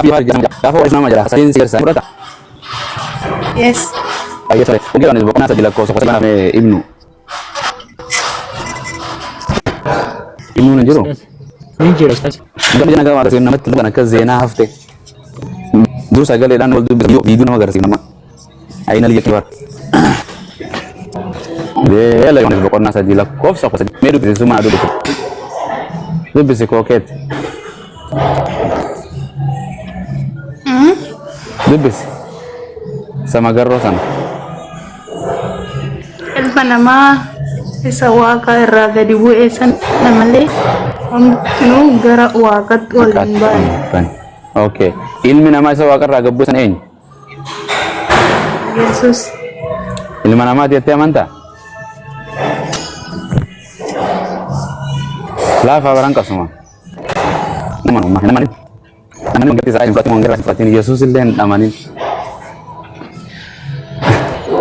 Gaafa warri nama jala sadiin si garsaa fudhata. Yes. Baay'ee tole. Wangeela Yohaannis boqonnaa 3 lakkoofsa 19 ibnu. Ibnuun hin jiru. Ni jira ustaz. Gama jana gama agarsiifnu namatti kan akka zeenaa hafte. Dur sagaleedhaan wal dubbisa viidiyoo nama agarsiifna amma. Ayina liyya kibar. Wangeela Yohaannis boqonnaa 3 lakkoofsa 13. Mee dubbisi sumaa dubbisi. Dubbisi kookeet. Dubbisi. Samagarroo sana. Ilma namaa isa waaqa irraa gadi bu'e sana malee homtinuu gara waaqatti ol hin baane. Bane. Okay. Ilmi namaa isa waaqarraa gad bu'e sana eenyu? Yesus. Ilma namaati jettee amantaa? Laafaa baran qasuma. Nama nama nama namni wangeelli isaa hin fudhatin wangeela hin fudhatin Yesuus illee hin amanin.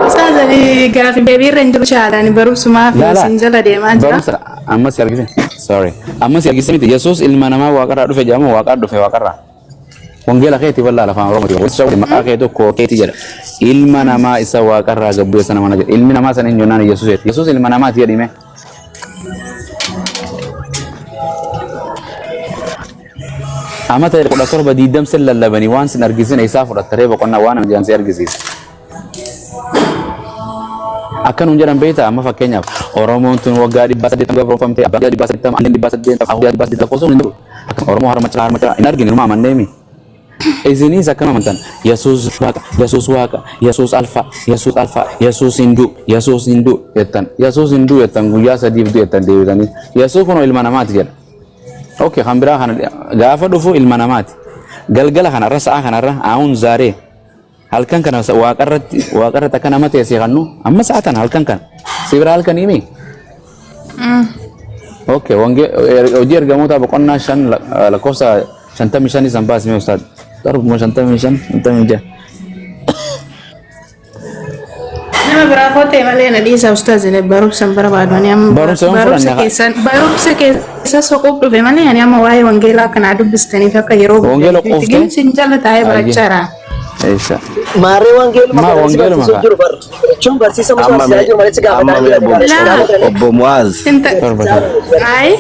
Ustaaz ani gaaffii deebii irra hin jiru shaalaan barumsumaaf Laa laa isin jala deemaa jira. barumsa amma si argise sorry amma si argise miti Yesuus ilma namaa waaqarraa dhufe jedhamu waaqaa dhufe waaqarraa. Wangeela keetii bal'aa afaan Oromooti. Wangeela maqaa kee tokko keetii jedha. Ilma namaa isa waaqarraa gad bu'e sana mana jedha. Ilmi namaa sana eenyu jennaan Yesuus jedha. Yesuus ilma namaati jedhime. Amata 17 20 sin lallabanii waan sin argisin isaa fudhattaree boqonnaa waan nama jedhan si argisiisa. Akka nuun jedhan beektaa amma fakkeenyaaf Oromoon tun waggaa 800 gabroonfamte abbaan 800 anneen 800 ahuyaa 800 lakkoofsuun hin jiru. Akkuma Oromoo harma ciraa harma ciraa hin argine numa amanneemi. Isinis akkam amantan Yesuus Waaqa Yesuus Waaqa Yesuus Alfa Yesuus Alfa Yesuus hin du'u Yesuus hin du'u jettan Yesuus hin du'u jettan guyyaa sadiif du'e jettan deebitanii Yesuus kunoo ilma namaati jedha. Okay kan biraa kana gaafa dhufu ilma namaati. Galgala kanarra sa'a kanarra aawun zaaree Halkan kana waaqarratti waaqarratti akka nama ta'e si kannu amma sa'a tana halkan kana si bira halkan himi. Okay wange hojii ergamootaa boqonnaa 5 lakkoofsa 55 san baasi mee ustaad. Darbuma 55 56. Nama biraa koo ta'e malee na dhiisa ustaaz jedhe barumsa hin barbaadu. Ani amma Barumsa yoom barumsa fudhanne? keessan barumsa keessa soquuf dhufe malee ani amma waa'ee wangeelaa kanaa dubbistaniif akka yeroo Wangeela guddatanitti quuftee? gin sin jala taa'ee Ayyee. barachaa jira. Eessa? Maarree wangeeluma Maa kana si wangeeluma barsiisuu kaa? jiru bar. Jechuun barsiisa musaa Amma barsiisaa mee jiru malee si amma gaafataa mee jiran obbo gaafachaa Laa. gaafatanii. obbo Mu'aaz Inta Torba torba. ay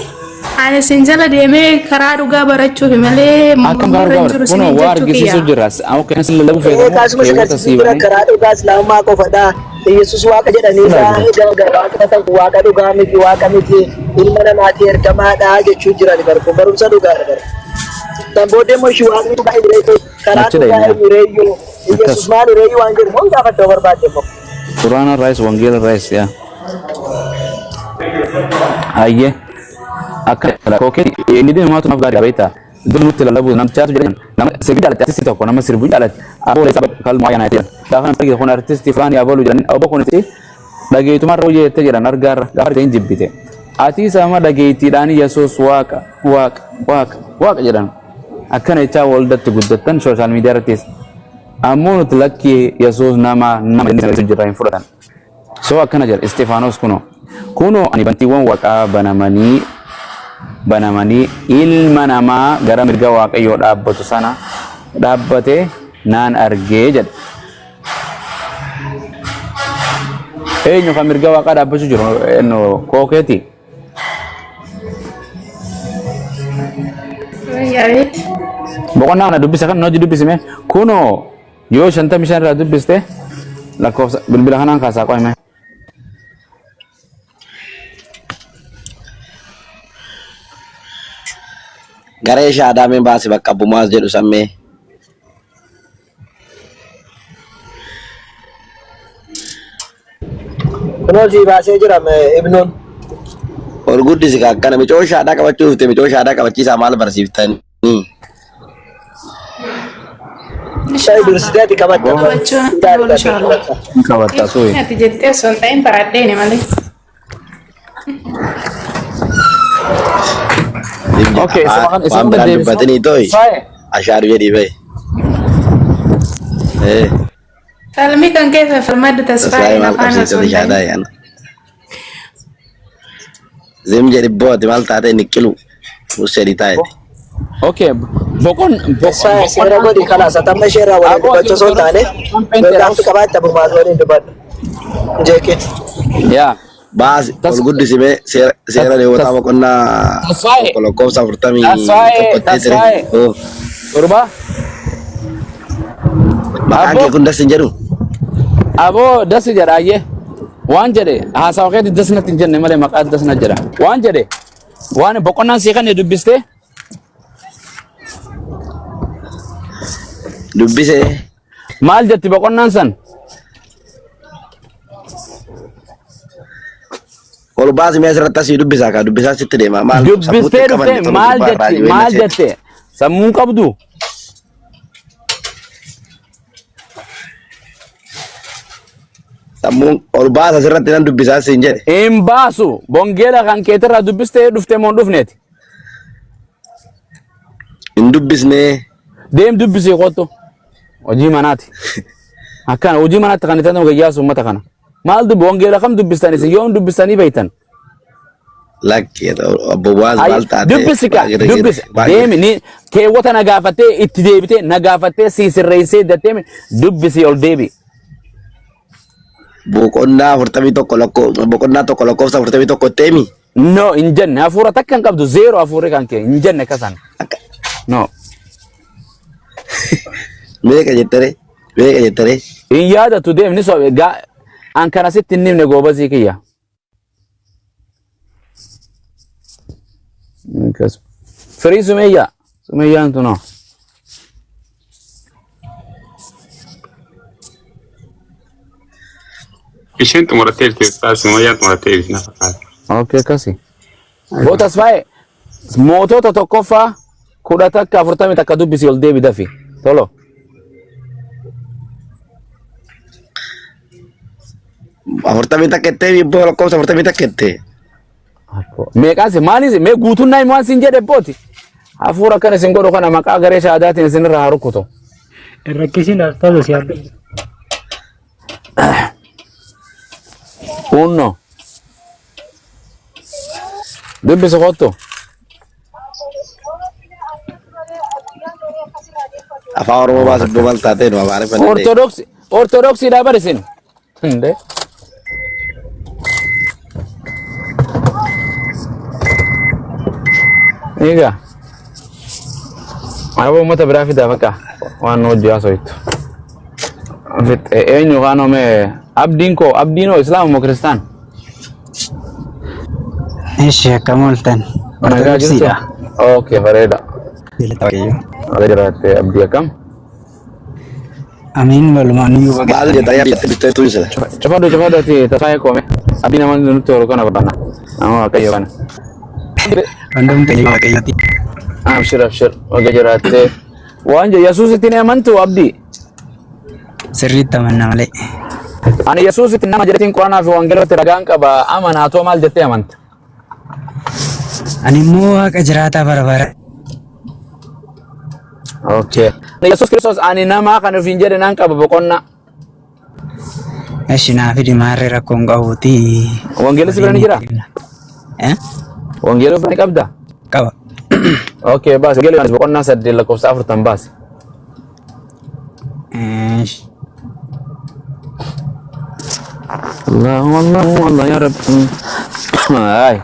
ani sin jala deemee karaa dhugaa barachuuf malee Akkam karaa mormurra dhugaa hin jiru bara. Kunoo isiniin waa jechuu argisiisuu kiyya. jira. Okay sin lallabuu Ee feetamoo kaasuma si keewwata barsiisuu sii jira banee. karaa dhugaa islaamummaa qofadha. Yesus waaqa jedhanii Kun argina. waaqa ta'u waaqa dhugaa miti waaqa miti ilma namaati ergamaadha jechuu jiran bar kun barumsa dhugaadha bar. Kan booddee immoo ishii waaqni dhugaa hin reeyyuu karaa Achi dhugaa dhayne. hin reeyyuu Yesus Akkas. maal reeyyuu waan jedhu moo gaafachuu barbaadde immoo. Quraana irraayis wangeela irraayis yaa. Hayyee. Akka kookee inni deemaatu naaf gaarii beektaa. Dur nutti lallabu namtichaatu jedhan nama sirbi jaalatti artistii tokko nama sirbu jaalatti aboo leessa kalmoo ayyaana jedhan. Gaafa namni argite kun artistii fulaanii abaluu jedhan obbo kun itti dhageetumarra hojii jette jedhan argaarra gaafa argite hin jibbite. Ati isa amma dhageettiidhaan Yesuus waaqa waaqa waaqa waaqa jedhan. Akkana jechaa waldatti guddattan sooshaal miidiyaa irrattis. Ammoo nuti lakkii Yesuus nama nama jennee jirra hin fudhatan. So akkana jedha Isxifaanos kunoo. Kunoo ani bantiiwwan waaqaa banamanii banamanii ilma namaa gara mirga Waaqayyoo dhaabbatu sana dhaabbate naan argee jedha. Eenyu kan mirga waaqaa dhaabbachuu jiru eenyu kookeeti. Yaa'eet. Boqonnaa kana dubbisa kan hojii dubbisime kunoo yoo 55 irraa dubbiste lakkoofsa bilbila kanaan kaasaa qo'ame. Garee shaadaameen baase bakka obbo Mu'aaz jedhu sammee. Kunoo sii baasee jira ibnuun. Ol guddisi ka akkana micoo shaadaa qabachuu dhufte micoo shaadaa qabachiisaa maal barsiiftanii? Shayi dursitee ati qabatta. Qabachuun oolu inshallah. Qabatta su'i. Ati jettee osoo hin ta'in baradheeni malee. Okay, isuma kan Waan isuma biraan deebisuu. dubbatanii tooyi. Faye. Ashaadhu jedhii bahe. Eh, Falmii kan keessa falmaddu tasfaayee tasfaa'ee maal afaan osoo qabsiifte hin ta'in. shaadaa yaana. Zim jedhi booti maal taate niqilu. Usedhi taa'ete. Okay, Boqon Tasfaayee seera boqonnaan godhi kalaas atamma ishee irraa waliin Aboo ati dubbachuu osoo hin taane Ortodoksii kan yoo peenteedha. gaaffii qabaatte abumaas waliin dubbadhu. Jeeqin. Yaa. Baasi Tas ol guddisime seera tas seera tas Lewwotaa boqonnaa Tasfaayee tokko lakkoofsa afurtamii Tasfaayee tokkotti ture. Tasfaayee Oh, Gurbaa maqaan Aboo kee kun das hin jedhu. Aboo dasi jedha ayyee waan jedhe haasawa keetti das natti hin jenne malee maqaa das na jedha waan jedhe waan boqonnaan sii kan dubbiste Dubbise maal jetti boqonnaan san ol baasi mee asirratti asii dubbisaa kaa dubbisaa sitti deema maal sammuutti dubbistee hin qabanne dhufte tolu maal gubbaa irraa jetti jireenya maal seeti. jette sammuun qabdu Sammuun ol baasa asirratti nan dubbisaa siin jedhe. hin baasu bongeela kan keetirraa dubbistee dhufte moo hin dhufneeti Hin dubbisnee deem dubbisii kottu hojii manaati akkana hojii manaatti kan itti gayyaasu uummata kana maal dubbi wangeela kam dubbistan isin yoom dubbistanii beektan lakki obbo Bu'aas Ay, maal taate dubbisi ka baay'ee dubbisi baay'ee deemi ni keewwata na gaafattee itti deebitee na gaafattee sii sirreessee datteemi dubbisi ol deebi. boqonnaa afurtamii tokko lakkoo boqonnaa tokko lakkoofsa afurtamii tokko teemi. No hin jenne hafuura takka hin qabdu zeero hafuurri kan kee hin jenne akkasan. Akka No meeqa jettere meeqa jettere hin yaadatu deemni sobe gaa an kana sitti hin himne goobazii kiyya. Akkas. Firii sumeeyyaa sumeeyyaan tunoo. Isheen xumurattee jirti Ustaaz Sumayyaan xumurattee jirti na fakkaata. Okay akkasi. Boo tasfaa'e mootota tokkoffaa 11 41 dubbisi ol deebi dafi. Tolo. Afurtamii takka jettee ibboo lakkoofsa afurtamii takka jettee. Meeqaas maanis mee guutuun naa waan sin jedhe booti. Hafuura akkana isin godhu kana maqaa garee shahaadaatiin isinirraa haa rukutu. Rakkisiin ustaaza si argatu. Kunno. Dubbisi kottu. Afaan Oromoo baas iddoo maal taatee nu afaan ifan danda'e. Ortodoksi Ortodoksiidhaa bar isin. Hinde. Egaa. Aboo uummata biraa fidaa bakka waan nu hojii haasoytu. Eenyu kaan oomee abdiin koo abdiin hoo islaama moo kiristaan? Ishi akkam ooltan? Nagaa jirtu? Ortodoksiidha. Okay bareeda. Galata Waaqayyoo. Baga jiraatte abdii akkam? Amiin walumaan iyyuu baga Maal jettanii abdiitti bittee tuunsila. Cufadhu cufadhu ati tasaayee koome. Abdii nama nutti horu kana barbaanna. Nama waaqayyo kana. Hundumti iyyuu Waaqayyooti. Abshir abshir baga jiraatte. Waan jedhu Yesuusitti ni amantu abdii. Sirriitti amanna malee. Ani Yesuusitti nama jedhetiin qoranaa fi wangeelatti ragaan qaba amanaa too maal jettee amanta? Ani immoo Waaqa jiraataa bara bara. Okay. Yesuus Kiristoos ani namaa kan ofiin jedhe nan qaba boqonnaa. Ishi naa fidi maarree rakkoo hin qabuuti. Wangeelli si bira ni jira? Eh? Wangeela ofirraa ni qabda? Qaba. Okay, baasi. Wangeela Yohaannis boqonnaa 8 lakkoofsa 40 baasi. Ishi. Allahu Allahu Allah ya Rabbi. Ay.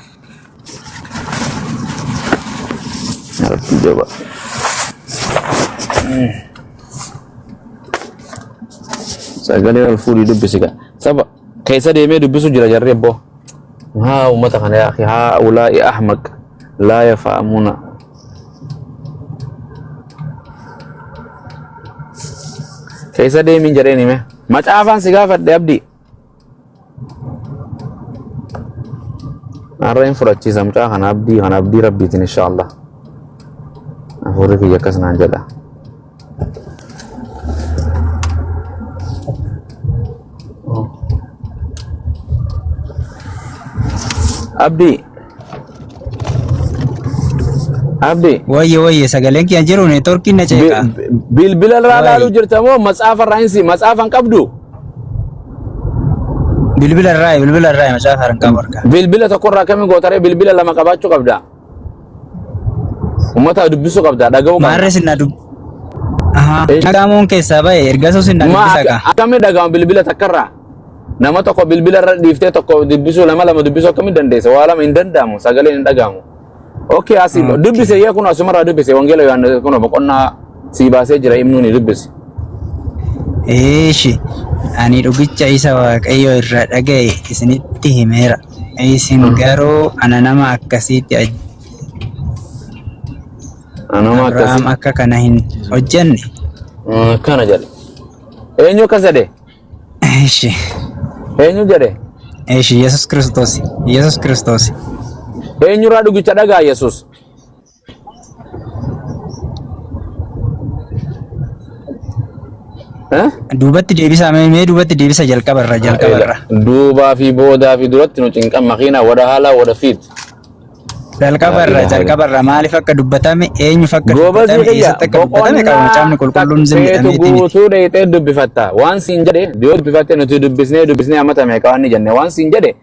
Ya Rabbi coba. Sagalee ol fuudhii dubbisi gaa. Saba keessa deemee dubbisu jira jarri abboo. Haa uummata kana yaa akhi haa ulaa'i ahmaq laa yafa'amuna. Keessa deemiin jedheen hime. Macaafaan si gaafadhe abdii. Har'a hin fudhachiisa mucaa kana abdii kana abdii rabbiitiin inshaallah. Hafuurri kiyya akkas naan jedha. Abdii. Abdii. Wayye wayye sagaleen kiyya jiru neetworkiin na ceeqa. Bilbila irraa Wayi. laaluu jirta moo matsaafa irraa hin si matsaafa hin qabdu? Bilbila irraa bilbila irraa macaafa harkaan qabu harkaa. Bilbila tokko irraa akkamii gootaree bilbila lama qabaachuu qabda? Uummata dubbisuu qabda dhaga'uu qabda. Maarree sinna dub. Ahaa. Dhaga'amuun keessaa ba'e erga sun sinna Ma dubbisa kaa. akkamiin dhaga'ama bilbila takkarraa? Nama tokko bilbila irra dhiiftee tokko dubbisuu lama lama dubbisuu akkamiin dandeessa? Waa lama hin danda'amu sagaleen hin dhaga'amu. Okay asii dubbise yaa kun asumarraa dubbise wangeela Yohaannis kun boqonnaa sii baasee jira himnuu ni dubbise. Eeshi ani dhugicha isa Waaqayyo irraa dhaga'e isinitti himeera. Isin garuu ana nama akkasiitti Nama akkasii. Abrahaam akka kana hin hojjenne. Akkana jedhe. Eenyu akkas jedhe? Eeshi. Eenyu jedhe? Eeshi Yesus Kiristoos. Yesus Kiristoos. Eenyurraa dhugicha dhagaa Yesus? Eh? Duubatti deebisaa mee mee duubatti deebisa jalqabarra jalqabarra. Duubaa fi boodaa fi duratti nu cinqan makiinaa wada haalaa wada fiit. Jalqabarra jalqabarra maaliif akka dubbatame eenyuuf akka Goobazii dubbatame kiyya eessatti akka dubbatame qaba macaafni qulqulluun zim feetu jedhameeti miti. guutuu dheeyxee dubbifatta. Waan siin jedhe yoo dubbifatte nuti dubbisnee dubbisnee amata meeqa waan ni jenne waan siin jedhe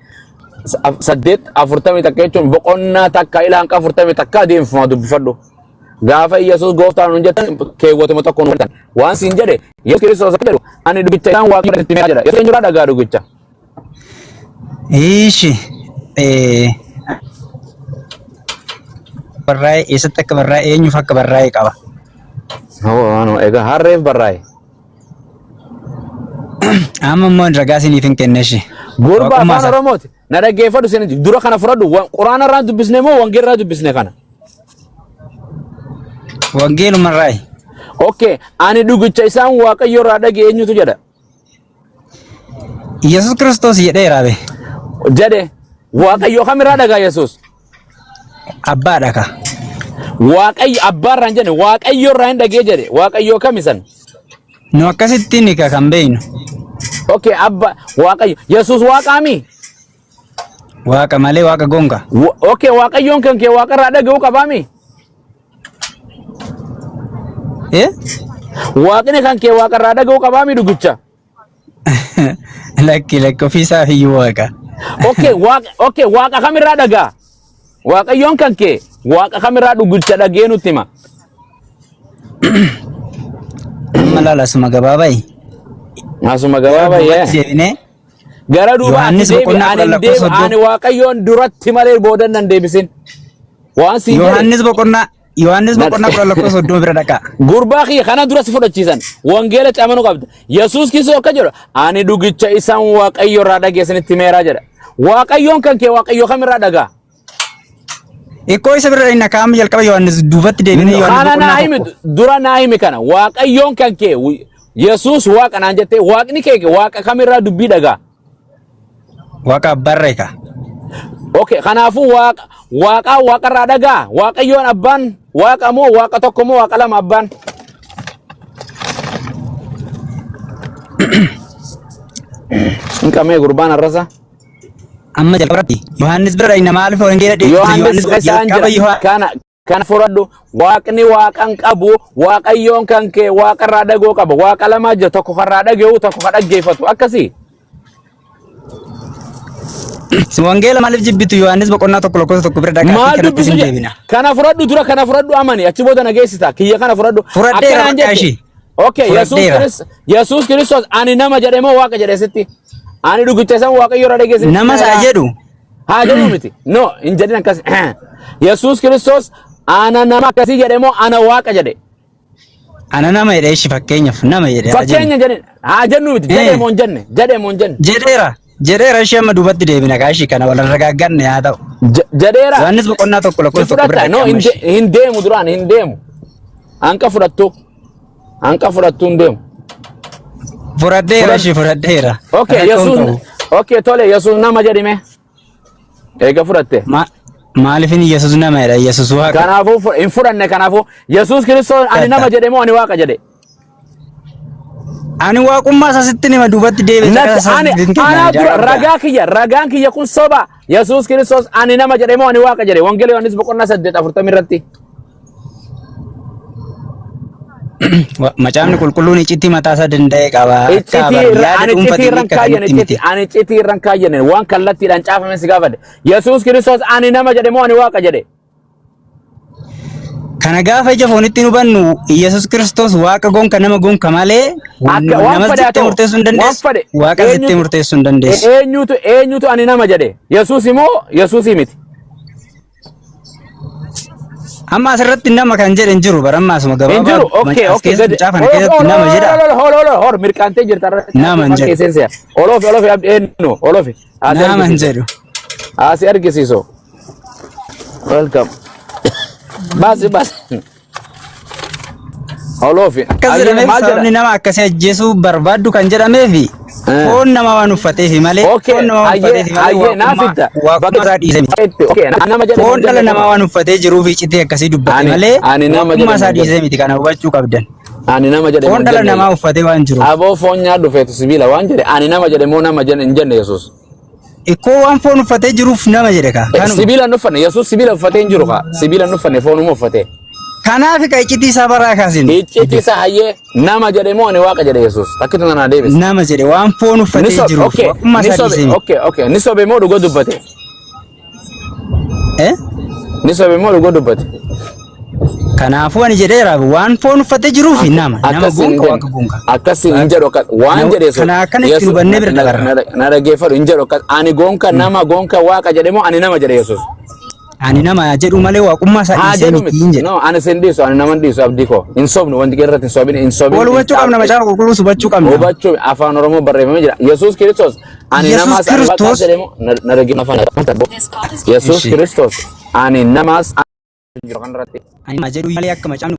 8:41 jechuun boqonnaa takka ilaa hanga 41 adeemsifama dubbifadhu. Gaafa Iyyasuus gooftaan nuun jettan keewwatuma tokko nuun jettan. Waan siin jedhe Yesuus Kiristoos akka jedhu ani dubbicha isaan waaqayyo itti meeqa jedha. Yesuus eenyurraa dhagaa dhugicha? Ishi barraa'e eessatti akka barraa'e eenyuuf akka barraa'e qaba. Hoo egaa harreef barraa'e. Amma immoo ragaa isiniif hin kenne ishi. Gurba Waaqummaa afaan isaa. Oromooti. Na dhaggeeffadhu isin dura kana fudhadhu quraana irraa dubbisne moo wangeela irraa dubbisne kana? Wangeeluma irraayi. Okay, ani dhugicha isaan waaqayyo irraa dhage eenyutu jedha? Yesus Kiristoos jedheera be. Jedhe waaqayyo kamirraa dhagaa Yesus? Abbaadha ka. Waaqayyo abbaarraa hin jenne waaqayyo irraa hin dhagee jedhe waaqayyo kami san? Nu akkasittiin ka kan beeynu. Okay, abba waaqayyo Yesus waaqaami? Waaqa malee waaqa gonga. Okay, waaqayyoon kan kee waaqarraa dhaga'uu qabaami? Eh? Waaqni kan kee waaqarraa dhaga'uu qabaami dhugicha? Lakki lakki ofiisaaf iyyuu waaqa. Okay, waaqa okay, waaqa kamirraa dhagaa? Waaqayyoon kan kee waaqa kamirraa dhugicha dhagee nutti hima. Amma laala asuma gabaabayi. Asuma gabaabaa Duubatti yee. deebinee Gara duuba ati Yohaannis deebi boqonnaa ani 10 hin lakkoofsa deebi ani 30. waaqayyoon duratti malee booda nan deebisin. Waan siin jedhe Yohaannis boqonnaa Yohaannis boqonnaa 10 lakkoofsa 30 bira dhaqaa. Gurbaa kiyya kana dura si fudhachiisan. Wangeela camanuu qabda. Yesuus Kiristoos akka jedhu ani dhugicha isaan Waaqayyo irraa dhageessanitti himeeraa jedha. Waaqayyoon kan kee Waaqayyo kamirraa dhagaa? Ikkoo isa bira dhaqna kaama jalqaba Yohaannis duubatti deebinee Yohaannis Kana naa boqonnaa himi 1. dura naa himi kana Waaqayyoon kan kee Yesuus Waaqa naan jettee Waaqni kee Waaqa kamirraa dubbii dhagaa? Waaqa abbaarra egaa. Okay, kanaafuu waaqa waaqaa waaqarraa dhagaa waaqayyoon abbaan waaqa moo waaqa tokko moo waaqa lama abbaan? Hin qabnee gurbaan arrasa. Amma jalqabarratti Yohaannis bira dhaqna maaliif wangeela deebifte Yohaannis Yohaannis isaan jalqaba jira. Yohaa Kana kana fudhadhu waaqni waaqan qabu waaqayyoon kan kee waaqarraa dhagoo qaba waaqa lamaa jira tokko karraa dhaga'u tokko ka dhaggeeffatu akkasii. Wangeela maaliif jibbitu Yohaannis boqonnaa 1 lakkoofsa 1 bira dhaqaa fi Maal kanatti dubbisu isin jedhe deebina. kana fudhadhu dura kana fudhadhu amani achi booda na geessita kiyya kana fudhadhu Fudhadheera akkanaan bakka jette ishii. okay Yesuus Fudhadheera. Kiristoos Yesuus Kiristoos ani nama jedhe moo waaqa jedhe sitti ani dhugicha isan waaqayyo irra dhageesse Nama isaa jedhu haa jedhu miti no hin jedhin akkas Yesuus Kiristoos ana nama akkasii jedhe moo ana waaqa jedhe Ana nama jedhe ishi fakkeenyaaf nama jedhe haa jennu. Fakkeenya jedhe haa jennu miti jedhe Eh. moo hin jenne jedhe moo hin jenne Jedheera jedheera ishee amma duubatti deebina kaa ishii kana wal ragaagganne haa ta'u. Jedheera. Yohaannis boqonnaa 1 Ni lakkoofsa 1 bira fudhatta no dhaqee hin amma ishee. hin deemu duraan hin deemu. Hanqa fudhattu hanqa fudhattu hin deemu. Fudhadheera Fudhadhu. ishii fudhadheera. Okay Rakkoon Yesuus qabu. okay tole Yesuus nama jedhime. Eega fudhatte. Maaliif inni Yesuus nama jedha Yesuus waaqa. Kanaafuu hin fudhanne kanaafuu Yesuus Kiristoos ani nama jedhe moo ani waaqa jedhe? Ani waaqummaa isaa sitti hima duubatti deebi'e Natti caqasa ani isaa sitti anaa kenna dura jaalladha. ragaa kiyya ragaan kiyya kun soba Yesuus Kiristoos ani nama jedhe moo ani waaqa jedhe Wangeela Yohaannis boqonnaa 8:40 irratti. Macaafni qulqulluun iccitii mataa isaa danda'e qaba. Akka Iccitii irra yaada ani iccitii dhuunfatiin irra hin hiikkatanitti kaayyan miti. iccitii ani iccitii irra hin kaayyan waan kallattiidhaan caafame si gaafadhe. Yesuus Kiristoos ani nama jedhe moo ani waaqa jedhe? Kana gaafa ija foonitti nu hubannu Iyyasuus Kiristoos waaqa gonka nama gonka malee Akka waan namas fedhe haa jettee ta'u, murteessuu hin waan dandeessu. fedhe Waaqas jettee eenyutu murteessuu hin dandeessu. eenyutu ani nama jedhe? Yesuus immoo Yesuusii miti. Amma asirratti nama kan jedhe hin jiru bara amma asuma Hin gabaabaa jiru. Okay, as okay, keessatti gadi. mucaa kana Olof, keessatti ol, nama ol, jedha. ol, ol, ol, ol, mirqaantee jirta irratti. Nama hin jedhu. Keesseen se'a. Olof, olof, abdi eenyu? Olof. Asi Nama hin argisiisu. jedhu. Asi argisiisu. Welcome. Baasi, baasi. Olof. Akkas Ayyee jedhameef maal jedha? sababni nama akkasii ajjeesuu barbaaddu kan jedhameefi foon nama waan uffateefi malee Okay, foon nama waan ayyee, uffateefi malee ayyee, naaf waaqummaa itta. waaqummaa Bakka isaa dhiise miti. itti. Okay, nama jedhe Foon hin dhala jenne namaa kun. waan uffatee jiruuf iccitii akkasii dubbate Ani malee ani nama jedhe waaqummaa isaa hin jenne. dhiisee miti kana hubachuu qabdan. Ani nama jedhe Foon hin dhala jenne. namaa uffatee waan jiruuf. Aboo foon nyaadhu feetu sibiila waan jedhe ani nama jedhe moo nama jenne hin jenne Yesuus. Ikkoo waan foon uffatee jiruuf nama jedhe kaa kanuma. Sibiila hin uffanne Yesuus sibiila uffatee hin jiru kaa sibiila hin uffanne foonuma uffate. Kanaaf ka iccitii isaa baraa kaasin. Iccitii isaa hayyee nama jedhe moo ani waaqa jedhe Yesuus takkitu nana deebise. Nama jedhe waan foon Ni uffatee sobe jiruuf okay waaqummaa ni isaa sobe dhiisee miti. okay okay ni sobe moo dhuga dubbate. Eh? Ni sobe moo dhuga dubbate. Kanaafuu ani jedheera waan foon uffatee jiruuf nama nama Akkasiin hin gonka jenne waaqa gonka. akkasiin hin jedhu akkas waan jedhe Yesuus Kana akkana itti Yesuus hubannee bira dabarra. na dhaggeeffadhu hin jedhu akkas ani gonka nama gonka waaqa jedhe moo ani nama jedhe Yesuus. Ani nama jedhu malee waaqummaa isaa Haa dhiisee jedhu miti hin miti. jedhe. No, ani sin dhiisu, ani nama hin dhiisu abdii koo. Hin sobnu, wanti irratti hin sobin, hin sobin. Wal Hin hubachuu qabna caafne. macaafa qulqulluus hubachuu qabna. Hubachuu afaan Oromoo barreeffamee jira. Yesuus Kiristoos ani Yesuus namaas ani waaqaas Kiristoos jedhe moo na dhaggeeffadhu afaan Yesuus Ishi. Kiristoos ani namaas ani jiru kanarratti. Ani nama jedhu malee akka macaafni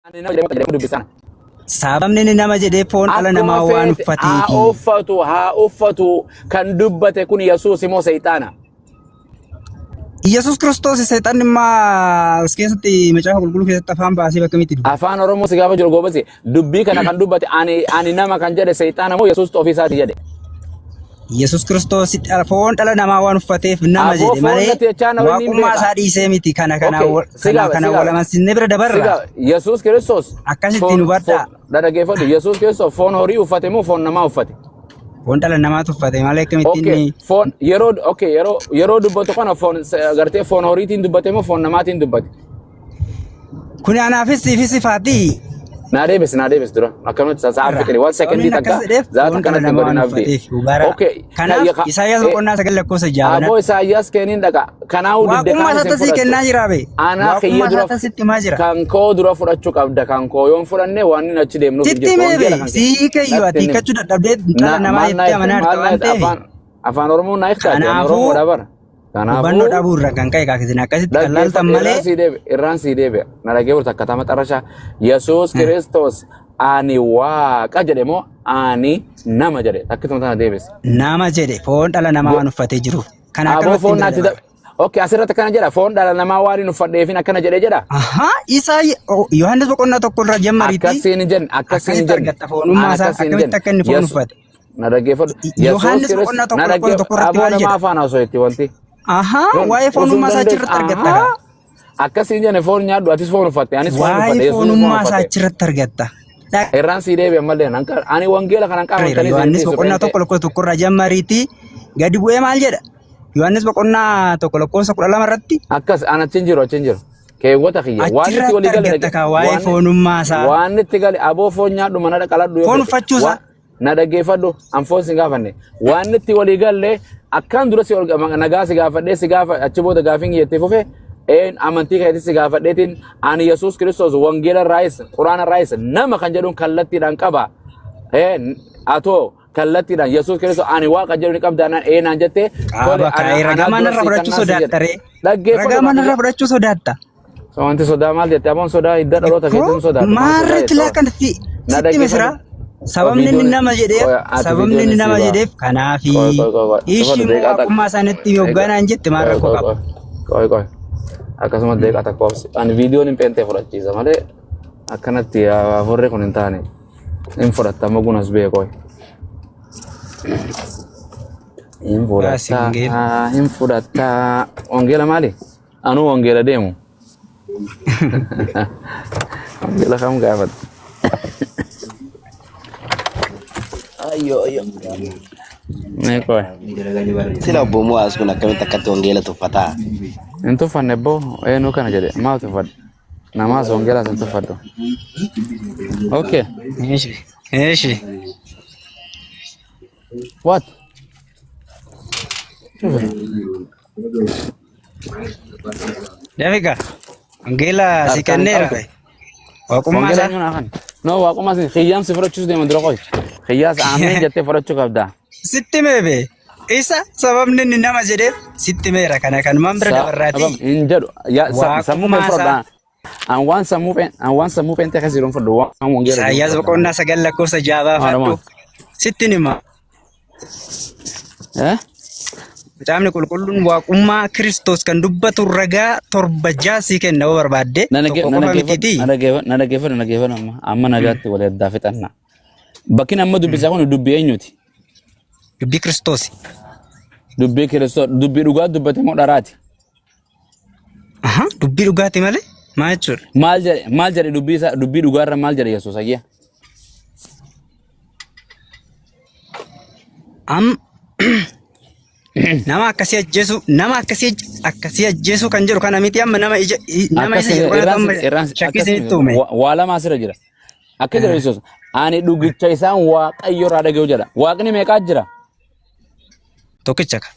Ani nama jedhee jedhee dubbisan. Sababni inni nama jedhee foon dhala Akkuma namaa waan feete haa uffateefi. uffatu haa uffatu kan dubbate kun Yesuus immoo Seexaana. Yesuus Kiristoos seexanni immaa as keessatti macaafa qulqulluu keessatti afaan baasee bakka miti dubbata. Afaan Oromoo si gaafa jiru goobasi dubbii kana kan dubbate ani nama kan jedhe Seexaana moo Yesuus ofii isaati jedhe. Yesuus Kiristoos foon dhala namaa waan uffateef nama Aboo jedhe foon malee natti jechaa nama inni hin waaqummaa beeka. isaa dhiisee miti kana kana Okay, si kana gaafa kana si wal gaafa amansiisnee bira si dabarra. gaafa Yesuus Kiristoos Akkasitti foon nu hubadhaa. foon dhaggeeffadhu Yesuus Kiristoos foon horii uffate moo foon namaa uffate? Foon dhala namaatu uffate malee akkamitti Okay, inni foon yeroo okay yeroo yeroo dubbatu kana foon gartee foon horiitiin dubbate moo foon namaatiin dubbate? Kun anaafis siifis ifaati. Naa deebis naa deebis dura akkanumatti sa'aan Irra. fiqiri waan Sababni sekondii inni takka akkas jedheef zaata foon dhala akkanatti hin namaa godhin waan abdii. uffateef bara. Okay, Kanaaf Isaayyaas boqonnaa 9 lakkoofsa 6 aboo Isaayyaas keeniin dhaqa kanaa'uu didde Waaqummaa kaan isaa isin tasii fudhattu. kennaa jira be. Anaa kiyya Waaqummaa dura isaa tasitti himaa jira. kan koo dura fudhachuu qabda kan koo yoon fudhanne waan inni achi deemnuuf hin Sitti jirtu himee wangeela be kan kee. sii kayyu Natti ati hin hiikkachuu dadhabdee dhala na namaa maal naa jettee amanaa maal jirta waan naa ta'eef. afaan afaan Oromoo naa hiiktaati ani Kanaafuu Oromoodha bara. hubannoo Kanaafuu dhabuu irra kan ka'e kaakisin akkasitti kan laaltan dhaggeeffadhu irraan malee sii deebi'a irraan sii deebi'a na dhaggeeffatu takka tama xarashaa Yesuus Kiristoos ani waaqa jedhe moo ani nama jedhe takkituma tana deebisi. nama jedhe foon dhala namaa waan uffatee jiruuf. Kana Aboo akkanumatti foon hin bira naatti dabarra. Okay asirratti akkana jedha foon dhala namaa waan hin uffadheefin akkana jedhe jedha. Ahaa isaa Yohaannis boqonnaa 1 irra jammariitti Akkasiin hin jenne akkasiin hin akkasitti jenne argatta foonummaa ani isaa akkasiin hin akkamitti jenne akka inni foon Yesu uffate. na dhaggeeffadhu Yesuus Yohaannis Kiristoos boqonnaa na 1 lakkoofsa dhaggeeffadhu 1 irratti aboo maal nama jedha? afaan haasoo wanti. Ahaa Yoon waa'ee osoo hin foonummaa isaa dandeessu achirratti argatta ahaa kaa. akkasiin jenne foon nyaadhu atis foon uffatte anis foon Waa'ee uffadhe Yesuusis foon foonummaa isaa uffate. achirratti argatta. Irraan sii deebi'a ammallee ani wangeela kanan qaama Dhaqeera akkanii isin Yohaannis dhiisu boqonnaa feente. 1 lakkoofsa 1 irraa jammariitti gadi bu'ee maal jedha? Yohaannis boqonnaa 1 lakkoofsa 12 irratti Akkas an achi hin jiru achi hin jiru. Keewwata kiyya waan itti achirratti walii gale argatta kaa waa'ee waan foonummaa isaa. waan itti gale aboo foon nyaadhu mana qaladhu yoo Foon fedhe uffachuu isaa. waan na dhaggeeffadhu an foon si gaafanne waan itti walii galle akkaan dura si nagaa si gaafadhee si gaafa achi booda gaafiin kiyyatti fufe Een amantii keetti si gaafadheetiin ani Yesuus Kiristoos wangeela irraayis Quraana irraayis nama kan jedhuun kallattiidhaan qaba. Een atoo kallattiidhaan Yesuus Kiristoos ani waaqa jedhu ni qabda naan ee naan jettee tole Qaaba kaa'ee ana ragaa anaa maal dura irraa sii fudhachuu kannaan si jedhe. sodaatta ree? Dhaggeeffadhu Ragaa maal irraa bakka fudhachuu sodaatta? Wanti sodaa maal jette aboon sodaa hidda dhaloota Ikkoo keetiin sodaadhu maal sodaa maarreetti jette laa kanatti na sitti misira. dhaggeeffadhu. Sababni inni Viidiyoon nama jedheef qoya ati sababni viidiyoon inni sii nama ba'a. jedheef kanaafi Qoy qoy qoy qoy ishii cufadhu immoo deeqaa takka. waaqummaa isaanitti hogganaan jette maal Qoy rakkoo qoy qaba? qoy qoy qoy akkasumas deeqaa takka obsi. Ani viidiyoon hin peentee fudhachiisa malee akkanatti afurri kun hin taane hin fudhatta amma gunas beekoo. Hin Baasi fudhatta wangeela. hin fudhatta wangeela maali? Anuu wangeela deemu. Wangeela kam gaafata? Ayyo ayyo. Mee qoy. Sila obbo Mu'aaz kun akkamitti akkatti wangeela tuffataa? Hin tuffanne boo eenyu kana jedhe maal tuffadhe? Namaas wangeelaas hin tuffadhu. Okay. Eeshi. Eeshi. What? Dafiqa. Wangeela si Harkaan kenneera. qabdu. Waaqummaa Wangeela isaa. eenyu naa kan? No waaqummaa sin xiyyaam si fudhachuus deema dura qoy. Xiyyaas ameen jettee fudhachuu qabda. Sitti meebe. Isa sababni inni nama jedheef sitti meera kana kanumaan bira dabarraatii. Hin jedhu sammuu kee Waaqummaa fudhadha. isaa. An waan sammuu feen an waan sammuu feentee keessa jiru hin fudhu waan wangeela jiru Isaayyaas fudhadha. boqonnaa 9 lakkoofsa 6 baafadhu. Haadha Sitti hima. Eh? Kitaabni qulqulluun waaqummaa Kiristoos kan dubbatu ragaa 7 6 sii kenna yoo barbaadde Na tokko qofa mitiitii. dhaggeeffadhu na dhaggeeffadhu na dhaggeeffadhu amma amma nagaatti wal addaa fixanna. Bakki amma dubbisaa kun dubbii eenyuti? Dubbii Kiristoos. Dubbii Kiristoos dubbii dhugaa dubbate moo dharaati? Aha, dubbii dhugaati malee maal jechuudha? Maal jedhe maal jedhe dubbii isaa dubbii dhugaarra maal jedhe Yesuus ayya? Am nama akkasii ajjeesu nama akkasii akkasii ajjeesu kan jedhu kana miti amma nama ija nama isa Akkas jedhu kanatu irraan amma irraan shakkii akkas isinitti uume. waa lama asirra jira. Akka jedhe Yesuus ani dhugicha isaan Waaqayyo irraa dhaga'u jedha. Waaqni meeqaa jira? Tokkicha ka.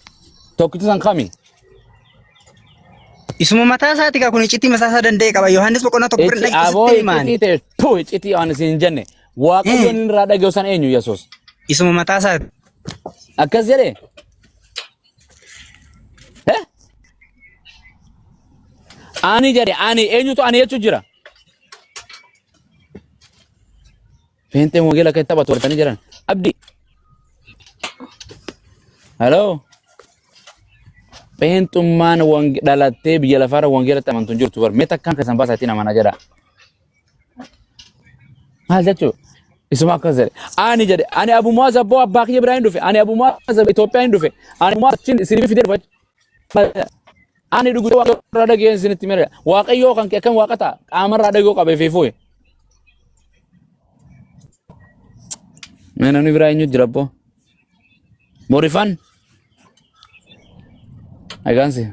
Tokkichi san kami? Isuma mataa isaati kaa kun iccitii mataa isaa danda'e qaba. Yohaannis boqonnaa 1 bira Itti dhaqxi aboo sitti himaani. iccitii ta'e tuu iccitii waan isin hin jenne. Waaqayyo inni irraa dhaga'u san eenyu Yesuus? Isuma mataa isaati. Akkas jedhee? Eh? Ani jedhe ani eenyutu ani jechuu jira? Feenteen wangeela akka itti taphatu bartanii jiran. Abdi. Hello. Feentummaan dhalattee biyya lafaarra wangeelatti amantu hin jirtu bar. Mee takkaan keessan baasaa ittiin amanaa jedha. Maal jechuu? Isuma akkas jedhe. Ani jedhe ani Abu Muaz abboo abbaa kiyya biraa hin dhufe. Ani Abu Muaz Itoophiyaa hin dhufe. Ani Abu Muaz achiin isin fidee dhufe. Ani dhuguu waaqa irraa dhageen isinitti mire. Waaqayyoo kan kee akkam waaqa ta'a? Qaamarraa dhagoo qabee fi fuuye. Mee namni biraa eenyu jira abboo? Morifan? Aygaansi.